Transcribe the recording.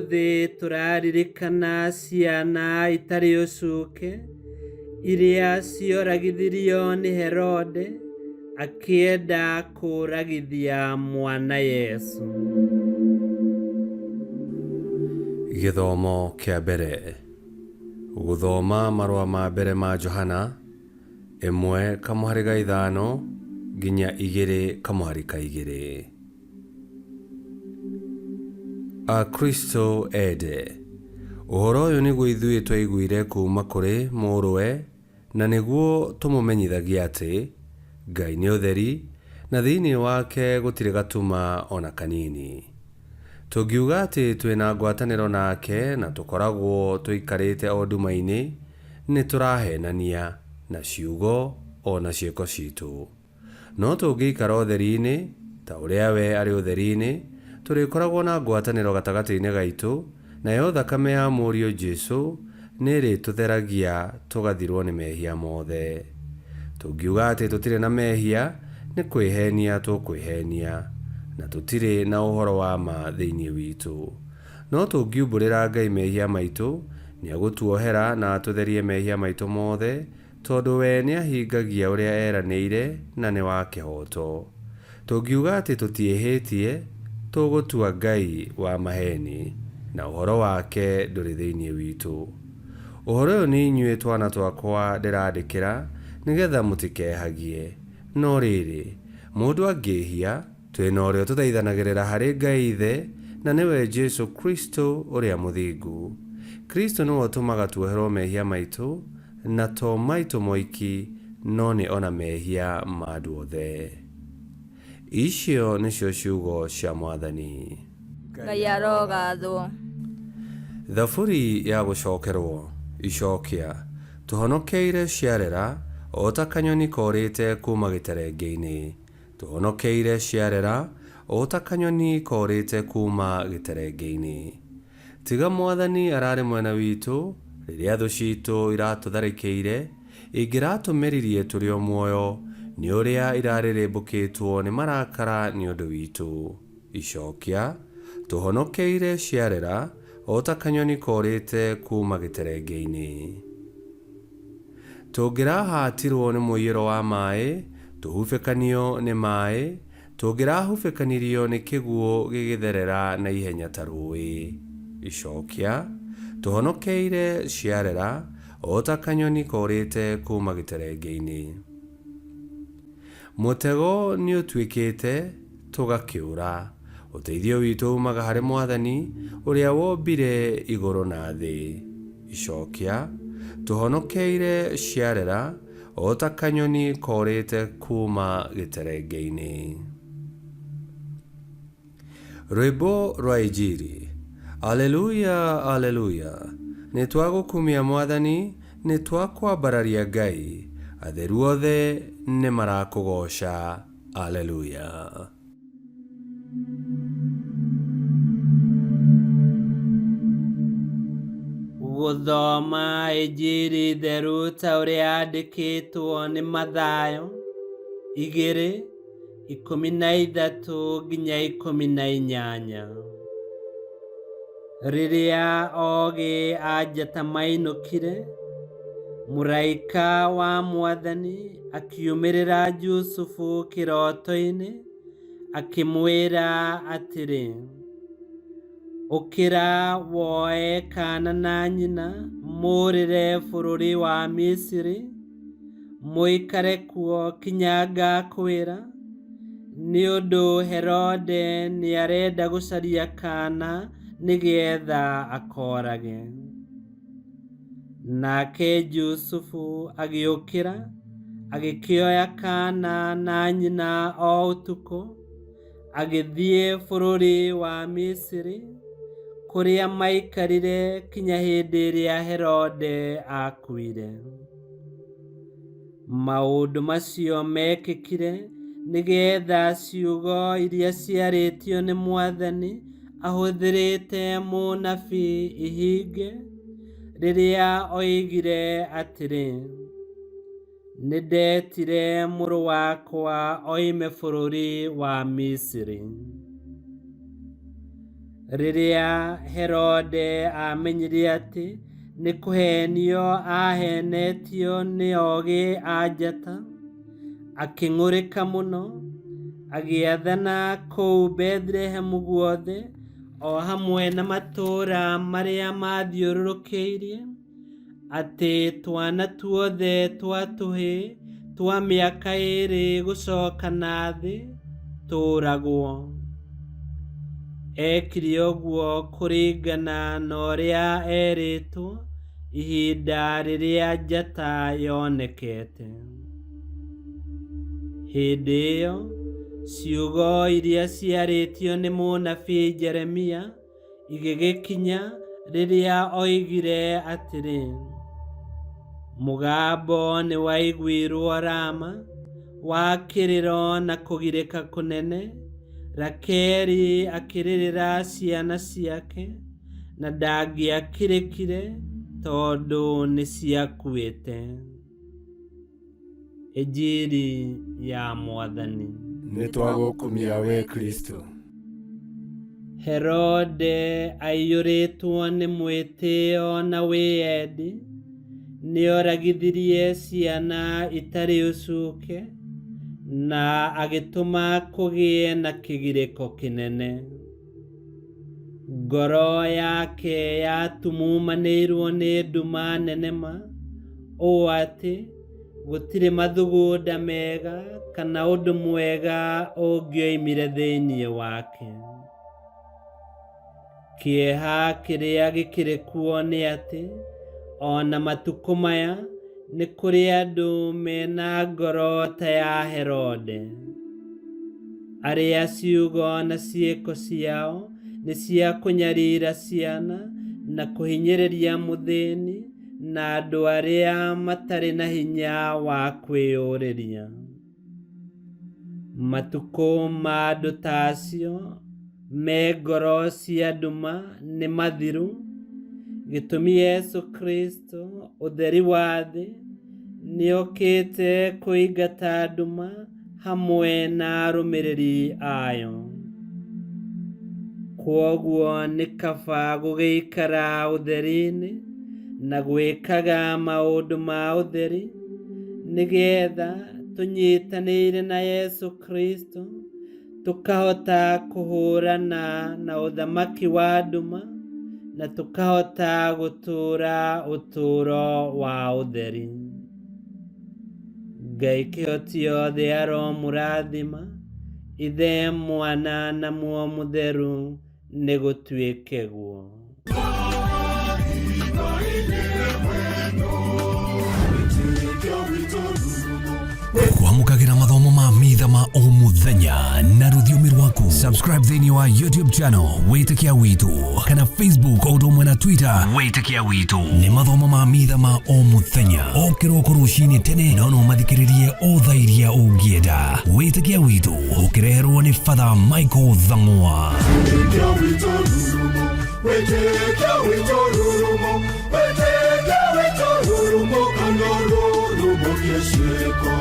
Ũmũthĩ tũraririkana ciana itarĩ ũcuke iria cioragithirio nĩ Herode akĩenda kũũragithia mwana Yesu. Gĩthomo kĩa mbere. Gũthoma marũa ma mbere ma Johana, ĩmwe kamũhari ga ithano nginya igĩrĩ kamũhari ka igĩrĩ. Akristo ende, ũhoro ũyũ nĩguo ithuĩ twaiguire kuuma kũrĩ Mũrũwe, na nĩguo tũmũmenyithagia atĩ, Ngai nĩ ũtheri, na thĩinĩ wake gũtirĩ gatuma o na kanini. Tũngiuga atĩ twĩ na ngwatanĩro nake na tũkoragwo tũikarĩte o nduma-inĩ, nĩ tũraheenania na ciugo o na ciĩko citũ. No tũngĩikara ũtheri-inĩ, ta ũrĩa we arĩ ũtheri-inĩ, tũrĩkoragwo na ngwatanĩro gatagatĩ-inĩ gaitũ, nayo thakame ya Mũriũ Jesu nĩĩrĩtũtheragia tũgathirwo nĩ mehia mothe. Tũngiuga atĩ tũtirĩ na mehia, nĩ kwĩheenia tũkwĩheenia, na tũtirĩ na ũhoro wa ma thĩinĩ witũ. No tũngiumbũrĩra Ngai mehia maitũ, nĩegũtuohera na atũtherie mehia maitũ mothe, Tondũ we nĩahingagia ũrĩa eranĩire na nĩ wa kĩhooto. Tũngiuga atĩ tũtiĩhĩtie, tũgũtua Ngai wa maheeni, na ũhoro wake ndũrĩ thĩinĩ witũ. Ũhoro ũyũ nĩ inyuĩ twana twakwa ndĩraandĩkĩra, nĩ getha mũtikehagie. No rĩrĩ, mũndũ angĩĩhia, twĩ na ũrĩa ũtũthaithanagĩrĩra harĩ Ngai Ithe, na nĩwe Jesu Kristo ũrĩa mũthingu. Kristo nĩwe ũtũmaga tuoherwo mehia maitũ, na to maitũ moiki, no nĩ o na mehia ma andũ othe. Icio nĩcio ciugo cia Mwathani. Ngai arogathwo. Thaburi ya gũcokerwo. Icokia. Tũhonokeire ciarera, o ta kanyoni korĩte kuuma gĩterenge-inĩ. Tũhonokeire ciarera, o ta kanyoni korĩte kuuma gĩterenge-inĩ. Tiga Mwathani ararĩ mwena witũ, rĩrĩa thũ ciitũ iratũtharĩkĩire, ingĩratũmeririe tũrĩ o muoyo, nĩ ũrĩa irarĩrĩmbũkĩtwo nĩ marakara nĩ ũndũ witũ. Icokia, Tũhonokeire ciarera, o ta kanyoni korĩte kuuma gĩterenge-inĩ. Tũngĩrahaatirwo nĩ mũiyũro wa maĩ, tũhubĩkanio nĩ maĩ, Tũngĩrahubĩkanirio nĩ kĩguũ gĩgĩtherera na ihenya ta rũũĩ. Icokia, Tũhonokeire ciarera, o ta kanyoni korĩte kuuma gĩterenge-inĩ. Mũtego nĩũtuĩkĩte, tũgakĩũra. Ũteithio witũ uumaga harĩ Mwathani, ũrĩa wombire igũrũ na thĩ. Icokia, Tũhonokeire ciarera, o ta kanyoni korĩte kuuma gĩterenge-inĩ. Rwĩmbo rwa Injiri. Aleluya, Aleluya! Nĩ twagũkumia Mwathani, nĩ twakwambararia Ngai, atheru othe nĩ marakũgooca. Aleluya. Gũthoma Injiri theru ta ũrĩa yandĩkĩtwo nĩ Mathayo igĩrĩ 13 nginya 18. Rĩrĩa ogĩ a njata mainũkire, mũraika wa Mwathani akiumĩrĩra Jusufu kĩroto-inĩ akĩmwĩra atĩrĩ, Ũkĩra woe kaana na nyina mũũrĩre bũrũri wa Misiri, mũikare kuo kinya ngakwĩra, nĩ ũndũ Herode nĩarenda gũcaria kaana nĩgeetha akoorage. Nake Jusufu agĩũkĩra, agĩkĩoya kaana na nyina o ũtukũ, agĩthiĩ bũrũri wa Misiri, kũrĩa maikarire kinya hĩndĩ ĩrĩa Herode aakuire. Maũndũ macio meekĩkire nĩgeetha ciugo iria ciarĩtio nĩ Mwathani ahũthĩrĩte mũnabii ihinge, rĩrĩa oigire atĩrĩ, Nĩndetire mũrũ wakwa oime bũrũri wa Misiri. Rĩrĩa Herode aamenyire atĩ nĩ kũheenio aahenetio nĩ ogĩ a njata, akĩng'ũrĩka mũno, agĩathana kũu Bethlehemu guothe o hamwe na matũũra marĩa maathiũrũrũkĩirie, atĩ twana tuothe twa tũhĩĩ twa mĩaka 2 gũcoka na thĩ tũũragwo. Ekire ũguo kũringana na ũrĩa erĩtwo ihinda rĩrĩa njata yonekete. Hĩndĩ ĩyo ciugo iria ciarĩtio nĩ mũnabii Jeremia igĩgĩkinya rĩrĩa oigire atĩrĩ, mũgambo nĩwaiguirwo Rama wa kĩrĩro na kũgirĩka kũnene, Rakeli akĩrĩrĩra ciana ciake na ndangĩakirĩkire tondũ nĩciakuĩte. Injiri ya Mwathani. Nĩtwagũkumia we Kristo. Herode aiyũrĩtwo nĩ mwĩtĩo na wĩyendi, nĩoragithirie ciana itarĩ ũcuke na agĩtũma kũgĩe na kĩgirĩko kĩnene. Ngoro yake yatumumanĩirwo nĩ nduma nene ma, ũũ atĩ gũtirĩ mathugunda mega kana ũndũ mwega ũngĩoimire thĩinĩ wake. Kĩeha kĩrĩa gĩkĩrĩ kuo nĩ atĩ ona matukũ maya nĩ kũrĩ andũ mena ngoro ta ya Herode, arĩa ciugo na ciĩko ciao nĩ cia kũnyarira ciana na kũhinyĩrĩria mũthĩni na andũ arĩa matarĩ na hinya wa kwĩyũrĩria. Matukũ ma andũ ta acio me ngoro cia nduma nĩ mathiru, gĩtũmi Yesu Kristo ũtheri wa thĩ nĩokĩte kũingata nduma hamwe na arũmĩrĩri ayo. Kwoguo nĩ kaba gũgĩikara ũtheri-inĩ na gwĩkaga maũndũ ma ũtheri, nĩgetha tũnyitanĩire na Yesu Kristo tũkahota kũhũrana na ũthamaki wa nduma na tũkahota gũtũũra ũtũũro wa ũtheri. Ngai kĩhoti yothe aromũrathima, Ithe, Mwana na Muoyo Mũtheru, nĩgũtuĩke guo. Kwamũkagĩra mathomo ma mitha ma o mũthenya na rũthiomi rwaku. Subscribe thĩinĩ wa YouTube channel Wĩtĩkia Witũ kana Facebook o ũndũ ũmwe na Twitter Wĩtĩkia Witũ. Nĩ mathomo ma mitha ma o mũthenya o kĩroko rũcinĩ tene, no no mathikĩrĩrie o thaa iria ũngĩenda. Wĩtĩkia Witũ ũkĩreherwo nĩ Father Michael Thang'wa. Wĩtĩkia witũ rurumo, wĩtĩkia witũ rurumo, wĩtĩkia witũ rurumo, kana rurumo kĩciĩko.